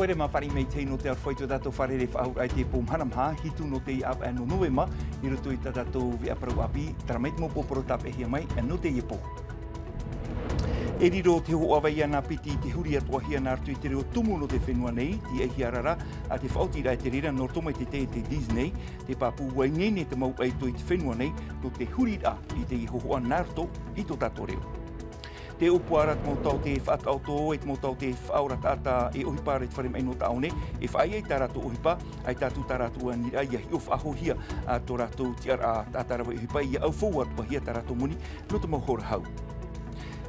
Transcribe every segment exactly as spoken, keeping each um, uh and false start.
Haere mā, fāriʻi mai i te tahi nō te aroha i tō tātou fārereiraʻa i te pō mahana maha hitu nō teie ʻāvaʻe nō Novema, i roto i tā tātou veʻa parau ʻāpī, terā mai te mau pō parau tāpeʻahia mai nō teie pō. E riro te hōhoʻa vaiana piti i te huri atoʻahia nā roto i te reo tumu nō te fenua nei, tīaʻihia ra te faʻaotiraʻa i te reira nō roto mai i te taiete Disney, te pāpū ʻua ineine te mau ʻaito i te fenua nei, nō te huriraʻa i teie hōhoʻa nā roto i tō tātou reo. Te ʻōpuaraʻa, te mau taote faʻataʻoto, e te mau taote faʻaora taʻata e ʻohipa ra i te fare maʻi nō Taʻaone, e faʻaea i tā rātou ʻohipa, ʻaita atu tā rātou aniraʻa ʻia hiʻo faʻahouhia, ā, tō rātou tiʻaraʻa taʻata rave ʻohipa ʻia ʻaufau atoʻahia tā rātou moni, nō te mau hora hau.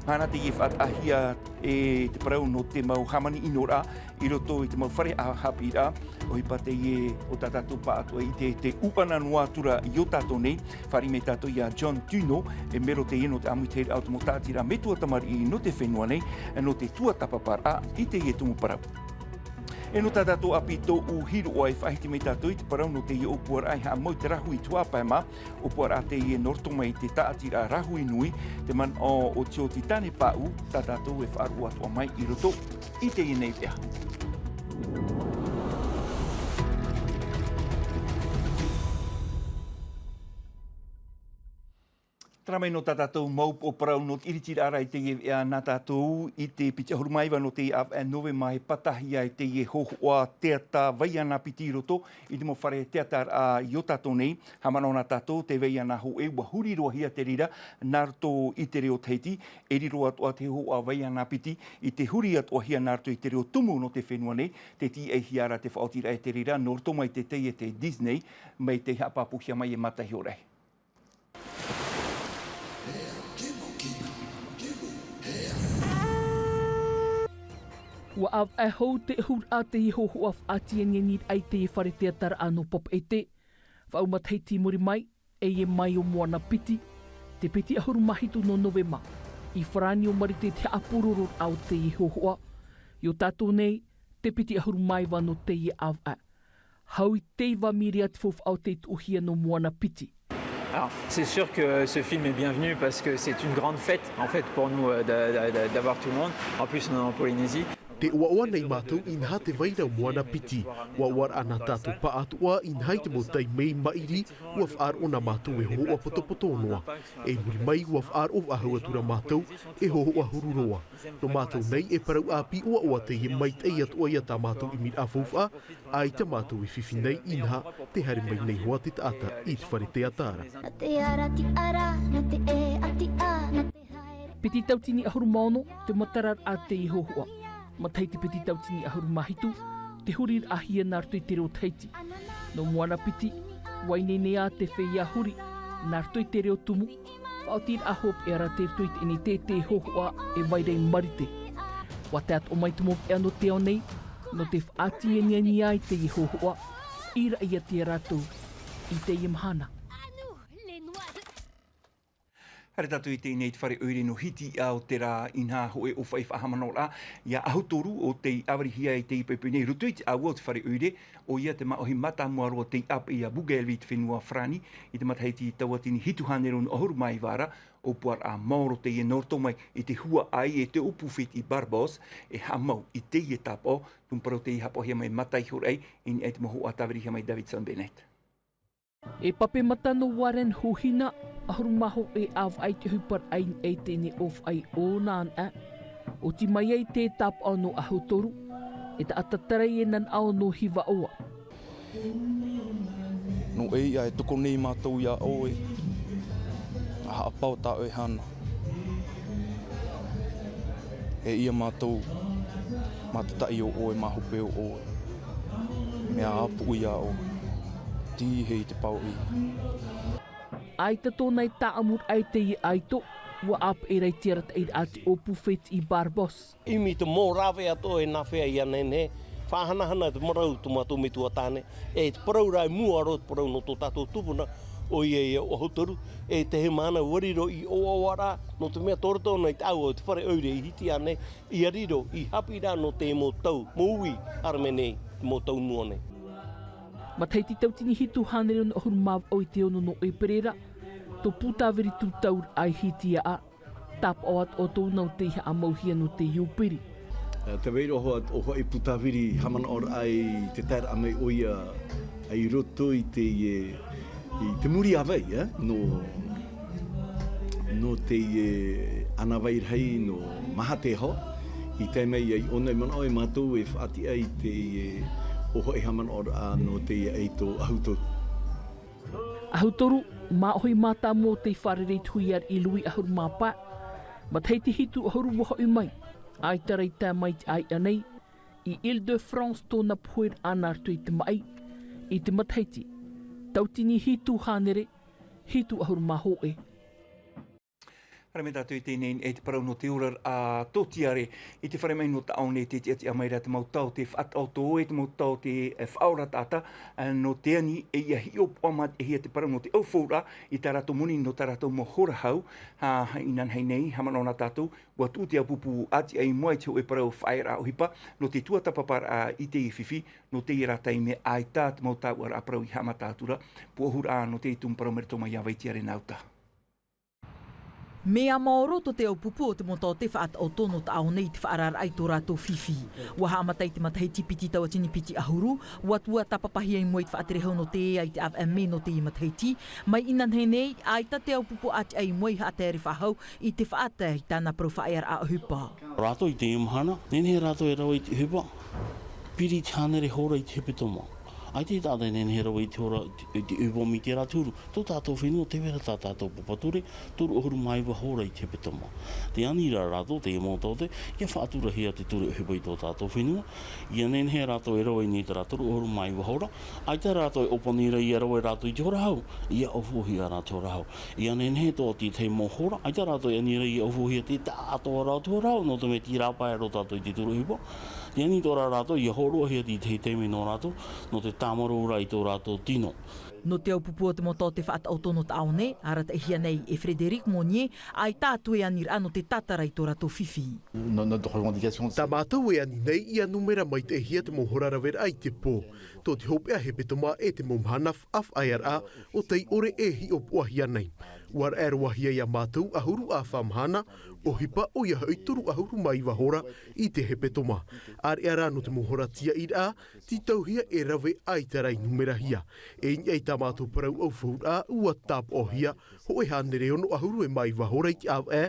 Mahana teie e faʻataʻahia e te parau nō te mau hāmani ʻinoraʻa i roto i te mau fare haʻapiʻiraʻa, ʻohipa teie o tā tātou pāʻatoʻa i ʻite, te ʻuʻana noa atu ra i ō tātou nei, fāriʻi mai tātou iā John Tuno, e mero teie nō te ʻāmuiraʻa o te mau tāʻatiraʻa metua tamariʻi nō te fenua nei, nō te tuatāpaparaʻa i teie tumu parau. E nō tā tātou ʻāpī tōʻu hiroʻa, e faʻahiti mai tātou i te parau nō teie ʻōpuaraʻa e haʻamau i te rāhui tuhaʻa pae mā, ʻōpuaraʻa teie nō roto mai i te tāʻatiraʻa rāhui nui, te manaʻo o te oti tāne pāʻū, tā tātou e faʻaroʻo atoʻa mai i roto i teie nei veʻa. Terā mai nō tā tātou mau pō parau nō te ʻiritiraʻa ra i teie veʻa nā tātou i te piti ʻahuru mā iva nō teie ʻāvaʻe nō Novema, e pātahia i teie hōhoʻa teata vaiana piti i roto i te mau fare teataraʻa i ō tātou nei. Haʻamanaʻo na tātou, te vaiana hōʻē ʻua huri roa hia te reira nā roto i te reo Tahiti, e riro atoʻa te hōhoʻa vaiana piti i te huri atoʻahia nā roto i te reo tumu nō te fenua nei, tē tīaʻihia ra te faʻaotiraʻa i te reira nō roto mai i te taiete Disney, mai tei haʻapāpūhia mai e Mataʻiho Rahi. ʻUa ʻāvaʻe hou te ʻahuraʻa teie hōhoʻa faʻatianianiraʻa i teie fare teataraʻa nō Papeʻete. Faʻaʻau matahiti i muri mai, ʻe ia mai o Moana Piti, te piti ʻahuru mā hitu nō Novema, i Farāni o Marite te haʻapūrororaʻa o teie hōhoʻa. I ō tātou nei, te piti ʻahuru mā iva nō teie ʻāvaʻe. Hau i te iva mīria te faufaʻa o tei tuʻuhia nō Moana Piti. Alors, c'est sûr que ce film est bienvenu parce que c'est une grande fête, en fait, pour nous, euh, d'a-, d'a-, d'a-, d'avoir tout le monde. En plus, on est en Polynésie. Tē ʻoaʻoa nei mātou inaha te vai ra o Moana Piti. ʻUa ʻoaʻoa rā nā tātou pāʻatoʻa inaha i te mau taime maʻiri, ʻua faʻaroʻo na mātou e hōhoʻa potopoto noa. E i muri mai, ʻua faʻaroʻo faʻahou atu ra mātou e hōhoʻa huru roa. Nō mātou nei e parau ʻāpī ʻoaʻoa teie, maitaʻi atoʻa ia tā mātou ʻimiraʻa faufaʻa, ʻaita mātou e fifi nei inaha, tē haere mai nei hoʻi te taʻata i te fare teatara. Nā te ara tiʻa ra, nā te ʻē ʻati ʻa, nā te haere. Piti tautini ʻahuru mā ono te matararaʻa teie hōhoʻa. Matahiti piti tautini ʻahuru mā hitu, te huriraʻahia nā roto i te reo Tahiti. Nō Moana Piti, ʻua ineine ā te feiā huri nā roto i te reo tumu. Faʻaotiraʻa hopeʻa ra tei roto i teie nei tētahi hōhoʻa e vai ra i Marite. ʻUa tae atoʻa mai te mau veʻa nō te ao nei, nō te faʻatianiani i teie hōhoʻa, i rave atu ia rātou i teie mahana. Haere tātou i teie nei te fare ʻoire nō Hitiʻa o terā inaha hōʻē ʻōfaʻi faʻahaʻamanaʻoraʻa, ʻia Ahutoru o tei ʻāvarihia i teie poʻipoʻi nei i roto i te ʻāua o te fare ʻoire, ʻoia te māʻohi mātāmua roa tei ʻāpeʻe iā Bougainville i te fenua Farāni, i te matahiti tauatini hitu hānere nō ʻahuru mā iva ra, ʻōpuaraʻa maoro teie nō roto mai i te huaʻai e te ʻōpū fētiʻi Barbos, e haʻamau i teie tāpaʻo, tumu parau tei haʻapaʻohia mai Mataʻiho Rahi, i niʻa i te mau hōhoʻa tāvirihia mai Davidson Bennett. E pape mata nō Warren Huhina, ʻahuru mā hōʻē ʻāvaʻe i te ʻohiparaʻa i teie nei ʻōfaʻi ʻōna anaʻe. Oti mai ai te tāpaʻo nō Ahutoru, e taʻata tarai e nanaʻo nō Hivaʻoa. Nō ʻeiaha e tokoni nei mātou iā ʻoe, ʻa haʻapaʻo tā ʻoe hana. E ʻia mātou, mātaʻitaʻi ʻo ʻoe, mā hope ʻo ʻoe. Mea ʻāpuʻu iā ʻoe, tīhei te pāoʻi. ʻAita tōna e tāʻamuraʻa i teie ʻaito, ʻua ʻāpeʻe ra i te arataʻiraʻa a te ʻōpū fētiʻi Barbos. ʻImi te mau rave atoʻa e nāfea ia nehenehe, faʻahanahana te marau tō mātou metua tāne, e te parau ra i mua roa te parau nō tō tātou tupuna, ʻoia ia ʻo Ahutoru, e teie mahana ʻua riro i ʻoaʻoa ra, nō te mea tō roto noa i te ʻāua o te fare ʻoire i Hitiʻa nei, ʻia riro i haʻapiʻiraʻa nō te mau tau, mau ui, haere mai nei, te mau tau noa nei. Matahiti tautini hitu hānere nō ʻahuru mā vaʻu i te ono nō ʻēperēra, tō Pūtāviri Tūtauraʻa i Hitiʻa, tāpaʻo atoʻa tōna o tei haʻamauhia nō te iupiri. Te vaira hoʻi, ʻo haʻi pūtaviri haʻamanaʻoraʻa i te taeraʻa mai ʻo ia i roto i te, i te muri ʻāvae, e, nō, nō te, e, ʻānāvai rahi nō Mahateaho, i tae mai ai ʻōna i manaʻo e mātou e faʻatiʻa i te, e, ʻo haʻi haʻamanaʻoraʻa nō te, e, ʻaito ʻahutoru. ʻAhutoru, māʻohi mātāmua o tei fārerei tuhiara i Louis ʻahuru mā pae, matahiti hitu ʻahuru ua hoʻi mai, ʻaita rā i tae mai i te ʻāiʻa nei, i Île-de-France tōna poheraʻa nā roto i te maʻi, i te matahiti, tautini hitu hānere, hitu ʻahuru mā hōʻē. Haere mai tātou i teie nei, e te parau nō te ora, a, tōtiare, i te fare maʻi nō Taʻaone, tē tiʻatiʻa mai ra te mau taote faʻataʻoto, e te mau taote, e, faʻaora taʻata, a, nō te ani, e ʻia hiʻopoʻa maitaʻihia te parau nō te ʻaufauraʻa, i tā rātou moni nō tā rātou mau hora hau, ha, inanahi nei, haʻamanaʻo na tātou, ʻua tuʻu te ʻāpupu ʻātiʻa i mua i te hōʻē parau faʻaearaʻa ʻohipa, nō te tuatāpaparaʻa i teie fifi, nō teie rā taime, ʻaita te mau tāuʻaraʻa parau i haʻamata atu ra, pūʻohuraʻa nō te tumu parau mai roto mai iā Vaitiare Nauta. Mea maoro tō te ʻāpupu o te mau taote faʻataʻoto nō Taʻaone i te faʻaararaʻa i tō rātou fifi. ʻUa haʻamata i te matahiti piti tauatini piti ʻahuru, ʻua tuatāpapahia i mua i te faʻatere hau nō te ea i te ʻāvaʻe mē nō teie matahiti, mai inanahi nei, ʻaita te ʻāpupu ʻātiʻa i mua i haʻataere faʻahou i te faʻatae i tāna parau faʻaearaʻa ʻohipa. Rātou i teie mahana, nehenehe rātou e rave i te ʻohipa, piri i te hānere hora i te hepetoma. ʻAita e taʻata e nehenehe e rave i te hora, i te, i te ʻohipa mai terā te huru. Tō tātou fenua, tē vai ra tā tātou papa ture, toru ʻahuru mā iva hora i te hepetoma. Tē ani ra rātou, teie mau taote, ʻia faʻaturahia te ture ʻohipa i tō tātou fenua, ʻia nehenehe rātou e rave i niʻa i terā toru ʻahuru mā iva hora, ʻaita rātou e ʻōpani ra ʻia rave rātou i te hora hau, ʻia ʻaufaʻauhia rā te hora hau. ʻIa nehenehe atoʻa te tahi mau hora, ʻaita rātou e ani ra ʻia ʻaufaʻauhia te taʻatoʻa rā o te hora hau, nō te mea tē rāpae roa tātou i te ture ʻohipa. Tē ani atoʻa ra rātou, ʻia hōroʻahia te tahi taime nō rātou, nō te tāmarū ra i tō rātou tino. Nō te ʻāpupu o te mau taote faʻataʻoto nō Taʻaone, arataʻihia nei e Frédéric Monnier, ʻaita atu e aniraʻa nō te tātara i tō rātou fifi. No-, notre revendication, c'est Tā mātou e ani nei ʻia nūmera maitaʻihia te mau hora raveraʻa i te pō. Tō te hopeʻa hepetoma e te mau mahana faʻaearaʻa, ʻo tei ʻore e hiʻopoʻahia nei. ʻUa raʻe roahia iā mātou ʻahuru ʻāfa mahana, ʻohipa ʻoia hoʻi toru ʻahuru mā iva hora i te hepetoma. ʻĀreʻa rā nō te mau hora tiaʻiraʻa, tītauhia e rave ʻaita rā i nūmerahia. E i niʻa i tā mātou parau ʻaufauraʻa, ʻua tāpaʻohia, hōʻē hānere ono ʻahuru e mā iva hora i te ʻāvaʻe,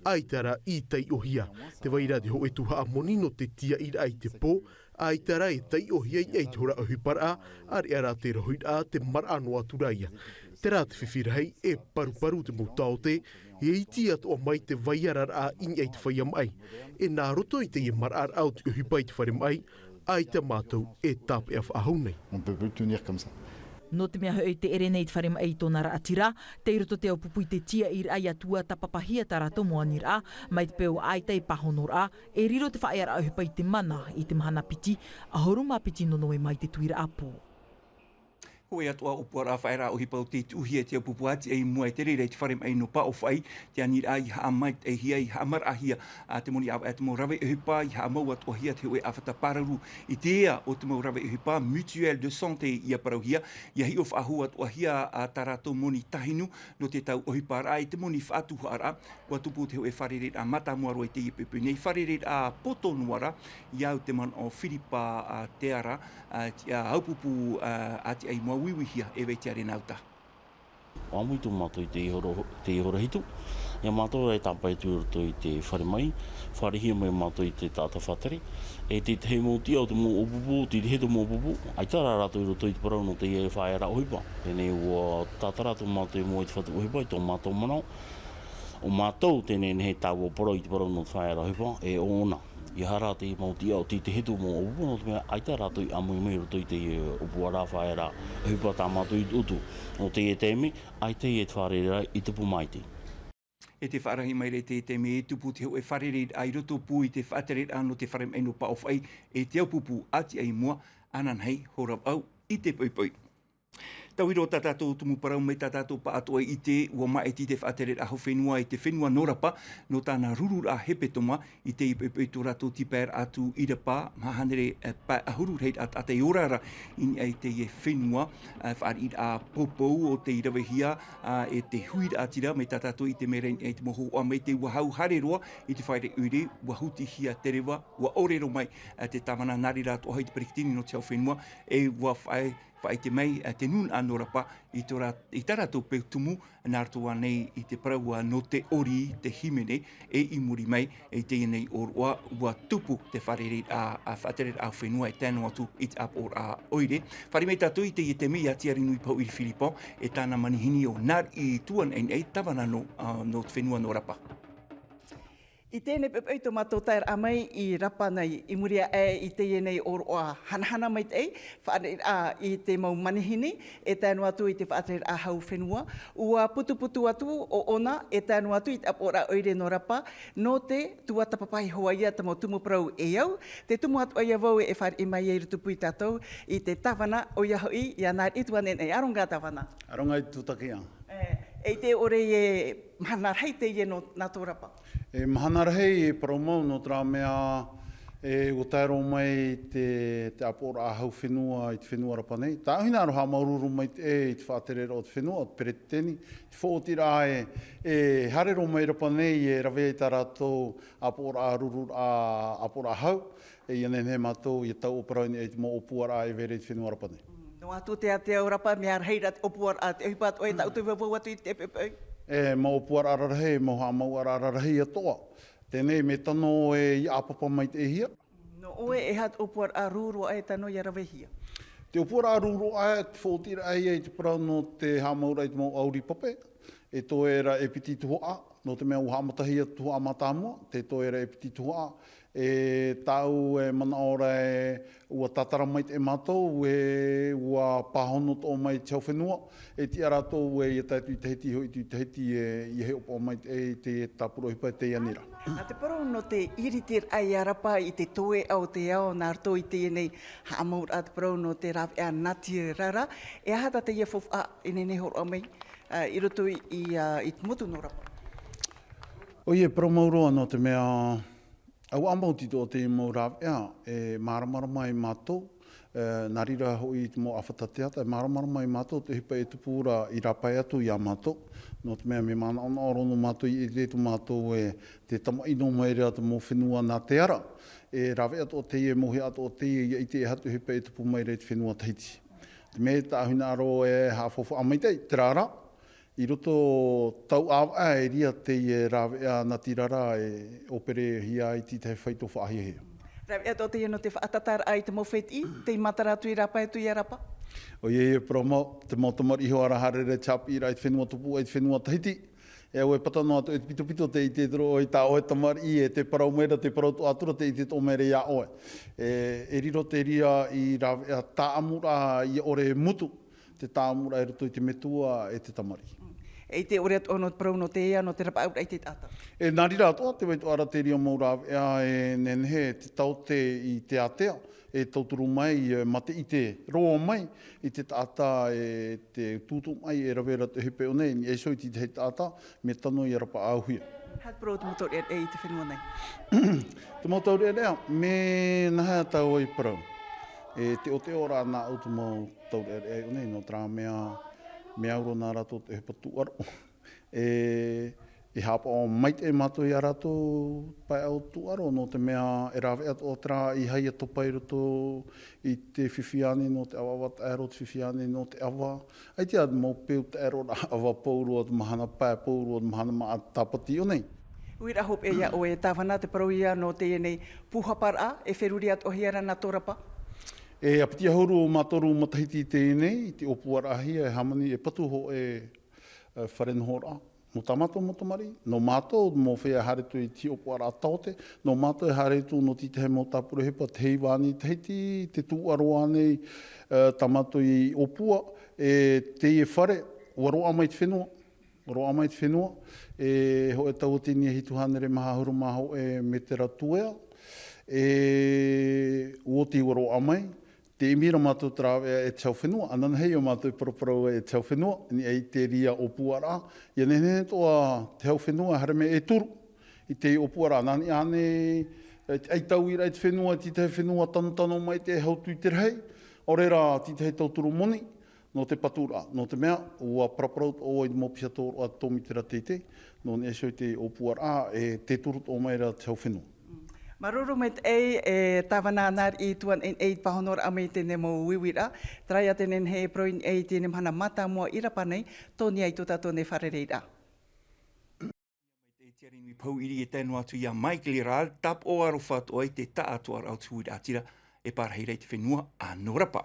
ʻaita rā i taiʻohia. Tē vai ra te hōʻē tuhaʻa moni nō te tiaʻiraʻa i te pō, ʻaita rā e taiʻohia i niʻa i te hora ʻohiparaʻa, ʻāreʻa rā te rohiraʻa, te maraʻa noa atu ra ia. Terā te fifi rahi, e paruparu te mau taote, e iti atoʻa mai te vaiararaʻa i niʻa i te feiā maʻi. E nā roto i teie maraʻaraʻa o te ʻohipa i te fare maʻi, ʻaita mātou e tāpeʻa faʻahou nei. On peut plus le tenir comme ça. Nō te mea hoʻi tē ʻere nei te fare maʻi i tōna raʻatira, tei roto te ʻāpupu i te tiaʻiraʻa ʻia tuatāpapahia tā rātou mau aniraʻa, mai te peu ʻaita e pāhonoraʻa, e riro te faʻaearaʻa ʻohipa i te mana, i te mahana piti, ʻahuru mā piti nō Novema i te tuiraʻa pō. Hōʻē atoʻa ʻōpuaraʻa faʻaearaʻa ʻohipa ʻo tei tuʻuhia e te ʻāpupu ʻātiʻa i mua i te reira i te fare maʻi nō Pāʻōfaʻi, tē ani ra ʻia haʻamaitaʻihia, ʻia haʻamaraʻahia, ā, te moni ʻāvaʻe a te mau rave ʻohipa, ʻia haʻamau atoʻahia te hōʻē ʻāfata pāruru i te ea o te mau rave ʻohipa, mutuelle de santé ʻia parauhia, ʻia hiʻo faʻahou atoʻahia, ā, tā rātou moni tahinu, nō te tau ʻohiparaʻa i te moni faʻatuhaʻaraʻa, ʻua tupu te hōʻē fārereiraʻa mātāmua roa i teie poʻipoʻi nei, fārereiraʻa poto noa ra, ʻia au te manaʻo Firipa, ā, Teara, ā, tiʻa ʻāpupu, ā, ʻātiʻa i mua uiuihia e Vaitiare Nauta. ʻAmui tō mātou i te ihora, te ihora hitu, iā mātou rā e tāpae atu i roto i te fare maʻi, fārerei mai mātou i te taʻata faʻatere, e te tahi mau tiʻa o te mau ʻōpupu, te tahi te mau ʻōpupu, ʻaita rā rātou i roto i te parau nō teie faʻaearaʻa ʻohipa. Teie nei ʻua tātara atu mātou i mua i te fatu ʻohipa, i tō mātou manaʻo, ʻo mātou teie nei e tāua parau i te parau nō te faʻaearaʻa ʻohipa, e ʻōna. ʻEiaha rā te mau tiʻa o te, te hitu mau ʻōpupu, nō te mea ʻaita rātou i ʻāmui mai i roto i te ʻōpuaraʻa faʻaearaʻa ʻohipa tā mātou i tuʻu. Nō teie taime, ʻaita e te fārereiraʻa i tupu maitaʻi. E tē faʻarahi mai ra i teie taime e tupu te hōʻē fārereiraʻa i rotopū i te faʻatereraʻa nō te fare maʻi nō Pāʻōfaʻi, e te ʻāpupu ʻātiʻa i mua, ananahi, hora vaʻu i te poʻipoʻi. Tauiro tā tātou tumu parau mai tā tātou pāʻatoʻa i te ua māʻiti te faʻatereraʻa hau fenua i te fenua nō rapa, nō tāna rururaʻa hepetoma i te ipepe i tō rātou tīpaeraʻa atu i rapa, maha hānere pae ʻahuru rahi taʻata i ora ra i niʻa i teie fenua. Faʻariʻiraʻa poupou o tei ravehia e te huiraʻatira mai tā tātou i te mea raini ai te mau hōhoʻa mai te ua hau hare roa i te fare ʻoire, ua hutihia te reva, ua ʻōrero mai te tāvana nā reira atoʻa i te peretiteni nō te hau fenua e ua faʻaite mai te nūnaʻa nō rapa i tā rātou peu tumu nā roto ānei i te parau nō te ʻori te hīmene. E i muri mai i teie nei ʻōroʻa ua tupu te fārereiraʻa faʻatereraʻa fenua e tae noa atu i te ʻāpoʻoraʻa ʻoire. Fāriʻi mai tātou i teie taime iā tiarinui pauʻiri filipo e tāna manihini o nā riʻi tuanaʻinaʻi tāvana nō te fenua nō rapa. I teie nei poʻipoʻi tō mātou taeraʻa mai i rapa nei i muri aʻe i teie nei ʻōroʻa hanahana maitaʻi faʻatereraʻa i te mau manihini e tae noa atu i te faʻatereraʻa hau fenua, ua putuputu atu ʻoʻona e tae noa atu i te ʻāpoʻoraʻa ʻoire nō rapa nō te tuatāpapa iho ā ia te mau tumu parau e au. Te tumu atu ā ia vau e fāriʻi mai ai i roto pū i tātou i te tāvana ʻoia hoʻi iā nā riʻi tuanaʻinaʻi. Aroha tāvana. Aroha i tūtaki ā. E i te ʻore e mahana rahi teie nō nā tō rapa. E mahana rahi e parau mau nō te rā mea e ua tae roa mai te ʻāpoʻoraʻa hau fenua i te fenua rapa nei tāʻu hinaʻaro haʻamāuruuru mai te ʻē i te faʻatereraʻa o te fenua o te peretiteni te fōʻotiraʻa e hare roa mai rapa nei e rave ai tā rātou ʻāpoʻoraʻa rururaʻa ʻāpoʻoraʻa hau. E ia nehenehe mātou ia tauʻaparau i te mau ʻōpuaraʻa e vera i te fenua rapa nei. Noa atu te ātea o rapa mea rahi rā te ʻōpuaraʻa te ʻohipa atoʻa e tāʻu te vauvau atu i te poʻipoʻi. E mau ʻōpuaraʻa rarahi mau haʻamauʻaraʻa rarahi atoʻa. Tēnei mea tano e ia ʻāpapa maitaʻihia. Nō ʻoe e aha te ʻōpuaraʻa rūroa e tano ia ravehia? Te ʻōpuaraʻa rūroa e te fōʻotiraʻa ia i te parau nō te haʻamauraʻa i te mau ʻauri pape. E toe ra e piti tuhaʻa nō te mea ua haʻamatahia tuhaʻa mātāmua te toe ra e piti tuhaʻa. E tāʻu e manaʻo ra e ua tātara maitaʻi mātou e ua pāhono toʻo mai te hau fenua. E tiʻa rātou e ia tae atu i tahiti hoʻi atu i tahiti e ia hiʻopoʻa maitaʻi te tāpura ʻohipa e teie nei rā. Nā te parau nō te iritiraʻa ia rapa i te toeʻa o te ao nā roto i teie nei haʻamauraʻa te parau nō te rāveʻa nā te rara. E aha tā teie faufaʻa e nehenehe horoʻa mai i roto i te motu nō rapa? ʻOia e parau mau roa nō te mea ʻau ʻāmau titoʻa teie mau rāveʻa e māramarama ai mātou. Nā reira hoʻi i te mau ʻāfata teata e māramarama ai mātou te ʻohipa e tupu ra i rāpae atu iā mātou. Nō te mea mea manaʻonaʻo roa nō mātou i ʻite atu mātou e te tamaʻi noa mai ra te mau fenua nā te ara. E rāveʻa atoʻa teie e mauhaʻa atoʻa teie ia ʻite e aha te ʻohipa e tupu mai ra i te fenua tahiti. Te mea tāʻu hinaʻaro e haʻafaufaʻa maitaʻi te rā rā i roto tau ʻāvaʻe e riro teie rāveʻa nā te rara e ʻōperehia ai te tahi faito faʻahiahia. Rāveʻa atoʻa teie nō te faʻatataraʻa i te mau fētiʻi tei matara atu i rāpae atu iā rapa. ʻOia e parau mau te mau tamariʻi iho ā rā haere ra te hāpiʻiraʻa i te fenua tupu ʻai te fenua tahiti. E au e pata noa atu e te pitopito te ʻite atu ra ʻoe i tā ʻoe tamariʻi e te parau mai ra te parau toʻa atu ra te ʻite toʻa mai ra iā ʻoe. E riro te riro i rāveʻa tāʻamuraʻa ia ʻore e mutu te tāʻamuraʻa i roto i te metua e te tamariʻi. E ʻite ʻore atu ʻoe nō te parau nō te ea nō te rapaʻauraʻa i te taʻata. E nā reira atoʻa te vai toʻa ra te riro mau rāveʻa e nehenehe te taote i te ātea e tauturu mai e mā te ʻite roa mai i te taʻata e te tūtū mai e rave ra te ʻohipa nei i niʻa iho i te tahi taʻata mea tano ia rapaʻauhia. Hā te parau o te mau taureʻareʻa i te fenua nei? Te mau taureʻareʻa me nāhea tāua i parau? E teʻoteʻo rā nāʻu te mau taureʻareʻa i ʻō nei nō te rā mea mea au roa nā rātou te ʻohipa tūʻaro. E e haʻapaʻo maitaʻi mātou iā rātou pae ʻau tūʻaro nō te mea e rāveʻa atoʻa te rā i haia topa i roto i te fifi ʻānei nō te ʻava ʻava taʻero te fifi ʻānei nō te ʻava. ʻAita te mau peu taʻero rā ʻava pauroa te mahana pae pauroa te mahana maʻa tāpati i ʻō nei. Uiraʻa hopeʻa iā ʻoe e tāvana te parau ia nō teie nei pūhaparaʻa e feruri atoʻahia ra nā tō rapa. E ʻāpiti ʻahuru mā toru matahiti i teie nei i te ʻōpuaraʻahia e hāmani e patu hoʻe fare nohoraʻa nō tā mātou mau tamariʻi nō mātou mau feiā haere atu i te ʻōpuaraʻa taote. Nō mātou e haere atu nō te tahi mau tāpura ʻohipa te heivāni tahiti te tūʻaro ʻānei tā mātou i ʻōpua e teie fare ua roaʻa mai te fenua. Roaʻa mai te fenua e hoʻe tauatini e hitu hānere maha ʻahuru mā hoʻe metera tuea. E oti ua roaʻa mai Te ʻimi ra mātou te rāveʻa e te hau fenua, ananahi ʻo mātou e paraparau e te hau fenua, i niʻa i te reira ʻōpuaraʻa, ʻia nehenehe atoʻa te hau fenua, haere mai e turu, i te ʻōpuaraʻa, nā niʻa ānei, e, ʻaita uiraʻa i te fenua, te tahi fenua tanotano mai te hautū i te rahi, ʻaore rā, te tahi tauturu moni, nō te paturaʻa, nō te mea, ʻua paraparau atoʻa vau i te mau piha tōroʻa tōmite ra teitei, nō niʻa iho i te ʻōpuaraʻa, e te turu atoʻa mai ra te hau fenua. Māuruuru maitaʻi, e tāvana nā riʻi tuaneʻineʻi i te pāhonoraʻa mai i teie nei mau uiuiraʻa, terā ia te nehenehe e parau i niʻa i teie nei mahana mātāmua i rapa nei, tō niʻa i tō tātou nei fārereiraʻa. Mai te tiare nui pau iri e tae noa atu ia Mike Lirard, tāpaʻo aroha atoʻa i te taʻatoʻaraʻa o te huiraʻatira e pārahi ra i te fenua a Norapa.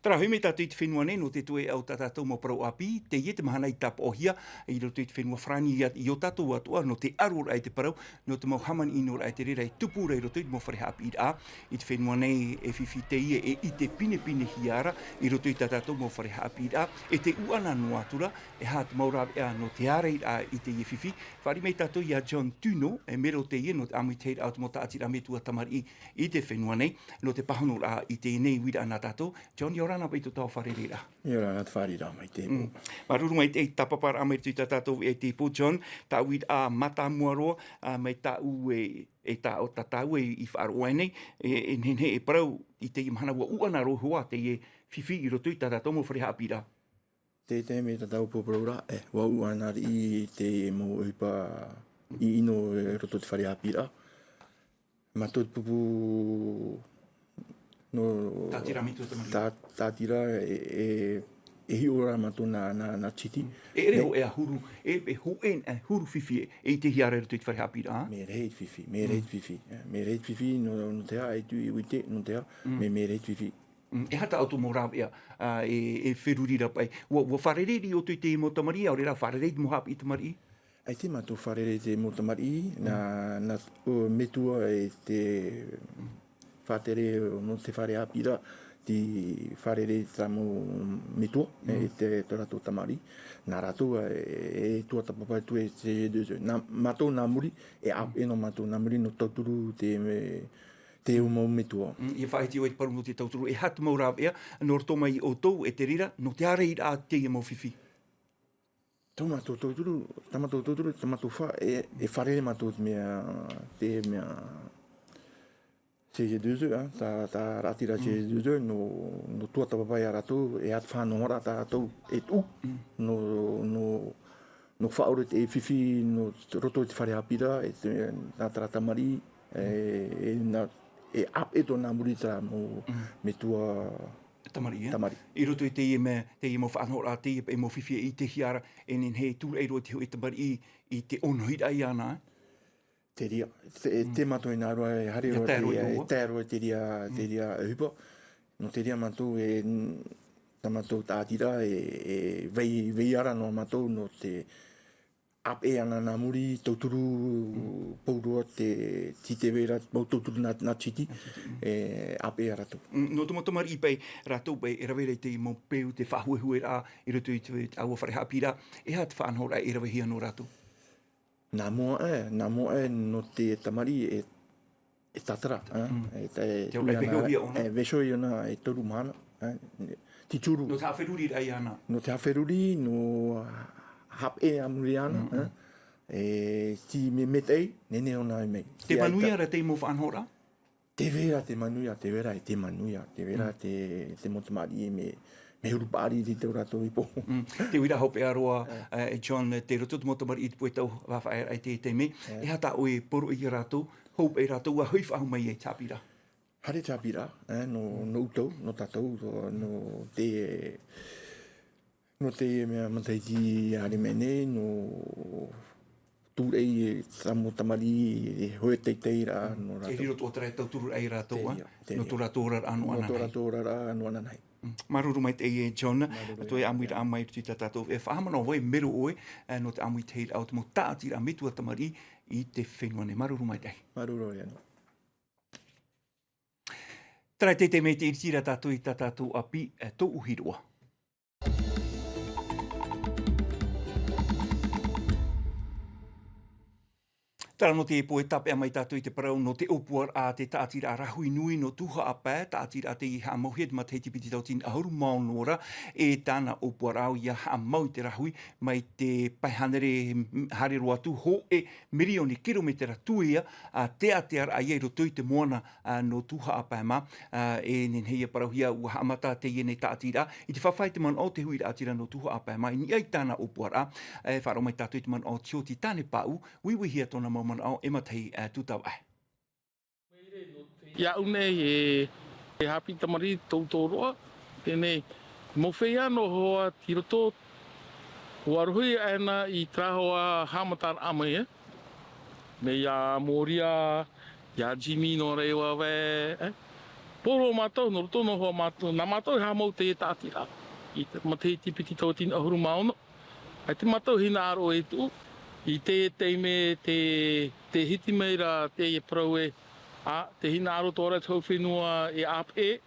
Terā hoʻi mai tātou i te fenua nei, nō te tuʻu o tā tātou mau parau ʻāpī, teie te mahana i tāpaʻohia i roto i te fenua Farāni i ō tātou atoʻa, nō te ʻaroraʻa i te parau, nō te mau hāmani ʻino raʻa i te reira e tupu ra i roto i te mau fare haʻapiʻiraʻa. I te fenua nei e fifi teie e ʻite pinepinehia ra i roto i tā tātou mau fare haʻapiʻiraʻa, e te ʻuʻana noa atu ra, e aha te mau rāveʻa nō te ārairaʻa i teie fifi. Fāriʻi mai tātou ia John Tuno, e mero teie nō te ʻāmuitahiraʻa o te mau tāʻatiraʻa metua tamariʻi i te fenua nei, nō te pāhonoraʻa i teie nei uiraʻa nā tātou. John, ʻia ora na paʻi tō tāua fārereiraʻa. ʻIa ora na te fārereiraʻa mai te pō. Mm. Māuruuru maitaʻi i te tāpaparaʻa mai i roto i tā tātou veʻa i te pō, John, tāʻu uiraʻa mātāmua roa, ā, mai tāʻu e, e tā, ʻo tā tāua i, i faʻaroʻo aʻe nei, e, e nehenehe e parau i teie mahana ʻua ʻuʻana roa hoʻi teie fifi i roto i tā tātou mau fare haʻapiʻiraʻa. Te, te mea tā tāua pōpōraʻa, e, ʻua ʻuʻana riʻi te mau ʻohipa ʻino i roto i te fare haʻapiʻiraʻa. Mātou te pupu nō tāʻatiraʻa metua tamariʻi. Tā, tāʻatiraʻa e, e, e hiʻo ra mātou nā, nā, nā titi. E ʻere hōʻē ā huru, e, e hōʻē, e huru fifi e, e ʻitehia ra i roto i te fare haʻapiʻiraʻa. Mea rahi te fifi, mea rahi te fifi, e, mea rahi te fifi, nō, nō te aha, e tui, e ʻite, nō te aha, mea, mea rahi te fifi. Mm, e aha tā ʻoutou mau rāveʻa, ā, e, e feruri ra paʻi. ʻUa, ʻua fārerei riʻi ʻoutou i te mau tamariʻi, ʻaore rā fārerei te mau haʻapiʻi tamariʻi? ʻAita mātou fārerei te mau tamariʻi, nā, nā, ʻo metua e te faʻatere nō te fare haʻapiʻiraʻa, tē fārerei te mau metua, e te, tō rātou tamariʻi. Nā rātou, e, e tuatāpapa atu e te, nā, mātou nā muri, e ʻāpeʻe noa mātou nā muri nō tauturu te, me, te mau metua. Mm, ʻia faʻahiti ʻoe te parau nō te tauturu, e aha te mau rāveʻa, nō roto mai ia ʻoutou, e te reira, nō te ārairaʻa teie mau fifi. Tō mātou tauturu, tā mātou tauturu, tā mātou fa-, e, e fārerei mātou te mea, te mea, C G deux E, ā, tā, tā rātira C G deux E, nō, nō tuatāpapa ia rātou, e aha te faʻanahoraʻa tā rātou e tuʻu, nō, nō, nō faʻaʻore te fifi, nō roto i te fare haʻapiʻiraʻa, e te, nā terā tamariʻi, e, e nā, e ʻāpeʻe atoʻa nā muri terā mau metua tamariʻi, e? Tamariʻi. I roto i teie mea, teie mau faʻanahoraʻa, teie paʻi mau fifi e ʻitehia ra, e nehenehe e tūraʻi roa te hōʻē tamariʻi i te ʻōnohiraʻa iāna, e? Te reira, te, te mātou e nā roa, e haere roa te, e tae roa te reira, te reira ʻohipa. Nō te reira mātou e, tā mātou tāʻatiraʻa e, e vai, vai ra noa mātou nō te ʻāpeʻe ana nā muri, tauturu, pauroa te, tē vai ra, mau tauturu nā, nā titi, e ʻāpeʻe ia rātou. Mm, nō te mau tamariʻi paʻi, rātou paʻi, e rave ra i te mau peu, te faʻahuehueraʻa, i roto i te, te ʻāua fare haʻapiʻiraʻa, e aha te faʻanahoraʻa e ravehia nō rātou? Nā mua aʻe, nā mua aʻe nō te tamariʻi e, e tātara, ā, e tā, e, te ora e vaiho ʻoia ʻōna. E vaiho ʻoia ʻōna e toru mahana, ā, te turu. Nō te haʻaferuriraʻa iāna. Nō te haʻaferuri, nō haʻapeʻe a muri iāna, ā, e, tē mea maitaʻi, nehenehe ʻōna e ʻaʻe mai. Tē manuia ra teie mau faʻanahoraʻa? Tē vai ra, tē manuia, tē vai ra, e tē manuia, tē vai ra, te, te mau tamariʻi e mea, mea huru paʻari i tō rātou ipo. Mm. Te uiraʻa hopeʻa roa, e, John, tei roto te mau tamariʻi i te puʻe tau faʻaearaʻa i teie taime. E aha tā ʻoe e poroʻi ia rātou, hou paʻi rātou, ʻua hoʻi faʻahou mai i te haʻapiʻiraʻa? Haere te haʻapiʻiraʻa, e, nō, nō ʻoutou, nō tātou, nō, nō te, nō te mea matahiti haere mai nei, nō tūraʻi e tā mau tamariʻi e hoe teitei ra, nō rātou. E riro atoʻa terā e tauturu ai rātou, ā? Te reira, te reira. Nō tō rātou oraraʻa noa anaʻe. Nō tō rātou oraraʻa noa anaʻe. Mm. Māuruuru maitaʻi e John, ā, tō ʻoe ʻāmuiraʻa mai i roto i tā tātou, e faʻahaʻamanaʻo vau e mero ʻoe, e, nō te ʻāmuitahiraʻa o te mau tāʻatiraʻa metua tamariʻi i te fenua nei. Māuruuru maitaʻi. Māuruuru ʻoe anō. Terā teie te mea i te ʻiritiraʻa tātou i tā tātou ʻāpī, e, tōʻu hiroʻa. Terā nō te pō e tāpeʻa mai tātou i te parau nō te ʻōpuaraʻa a te tāʻatiraʻa Rahui Nui nō Tūhaʻapae, tāʻatiraʻa tei haʻamauhia i te matahiti piti tauatini ʻahuru mā ono ra, e tāna ʻōpuaraʻa ʻoia haʻamau i te rahui mai te pae hānere haere roa atu hōʻē mirioni kirometera tuea, a, teatearaʻa ia i roto i te moana, a, nō Tūhaʻapae mā, a, e nehenehe ia parauhia ʻua haʻamata teie nei tāʻatiraʻa i te fāfā i te manaʻo o te huiraʻatira nō Tūhaʻapae mā, i niʻa i tāna ʻōpuaraʻa, e faʻaroʻo mai tātou i te manaʻo o Tioti Tanepāʻū, uiuihia tōna mau manaʻo e Matahi, a, Tūtavaʻe. Iāʻu nei e, e haʻapiʻi tamariʻi tō, tō roa, teie nei, mau feiā noa hoʻi i roto, ʻua rohi aʻena i terā hoʻi haʻamataraʻa mai, e. Mai iā Mōria, iā Jimmy nō Reiwa vē, e. Poro mātou, nō roto noa hoʻi mātou, nā mātou e haʻamau teie tāʻatiraʻa. I te matahiti piti tauatini ʻahuru mā ono. ʻAita mātou hinaʻaro e tuʻu, i te taime te, te hiti mai ra teie parau ē, a, te hinaʻaro atoʻa ra te hau fenua e ʻāpeʻe,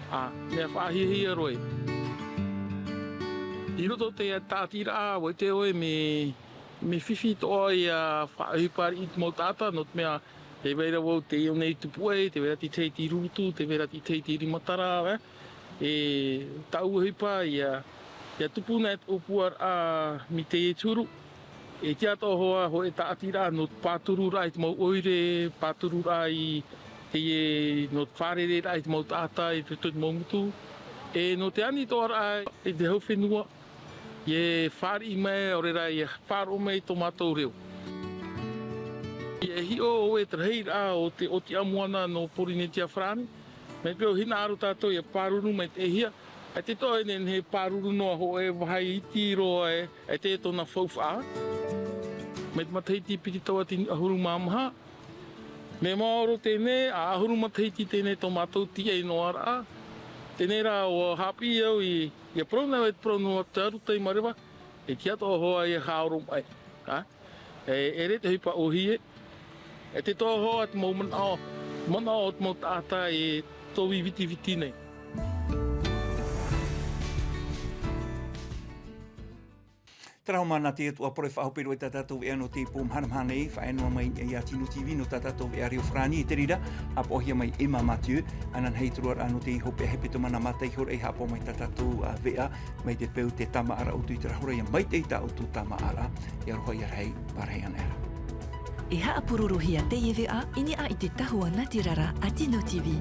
a, mea faʻahiahia roa ē. I roto i te tāʻatiraʻa, ʻua ʻite ʻoe mea, mea fifi atoʻa ia faʻaʻohipa riʻi i te mau taʻata, nō te mea, tē vai ra vau i teie nei tupu ai, tē vai ra te tahi tei rurutu, tē vai ra te tahi tei rimatara, e. E tāʻu ʻohipa ia, ia tupu nei te ʻōpuaraʻa mai teie te huru. E tiʻa atoʻa hoʻi hōʻē tāʻatiraʻa nō te pātururaʻa i te mau ʻoire, pātururaʻa i teie, nō te fārereraʻa i te mau taʻata i roto i te mau motu. E nō te ani atoʻa ra i te hau fenua, ia fāriʻi mai, ʻaore rā, ia faʻaroʻo mai tō mātou reo. ʻIa hiʻo ʻoe i te rahiraʻa o te ʻōtiʻa moana nō Pōrīnetia Farāni, mai te peu hinaʻaro tātou ʻia pāruru maitaʻihia, ʻaita atoʻa e nehenehe e pāruru noa hōʻē vāhi iti roa ē, ʻaita e tōna faufaʻa. Mai te matahiti piti tauatini ʻahuru mā maha, mea maoro teie nei, ʻahuru matahiti teie nei tō mātou tīaʻi noa ra. Teie rā, ʻua haʻapiʻi au i, ʻia parau nei au e te parau nō te aru tei mareva, e tiʻa atoʻa hoʻi ia haʻaoromaʻi. Ha? E, e ʻere te ʻohipa ʻōhie, e te toʻa hoʻi te mau manaʻo, manaʻo o te mau taʻata e tō vitiviti nei. Terā hoʻi mā nā te Atua poro e faʻahope roa i tā tātou veʻa nō teie pō maharahara nei, faʻaea noa mai iā Tino TV nō tā tātou veʻa reo farāni, i te reira, haʻapaʻohia mai Emma Mathieu, ananahi te roaraʻa nō te hopeʻa hepetoma nā Mataʻi Horaʻa i haʻapaʻo mai tā tātou, ā, veʻa, mai te peu te tāmāʻaraʻa ʻoutou i te rahiraʻa, ʻia maitaʻi tā ʻoutou tāmāʻaraʻa, ʻia aroha, ʻia rahi, pārahi ana ra. E haʻapurorohia teie veʻa i niʻa i te tahua natirara a Tino TV.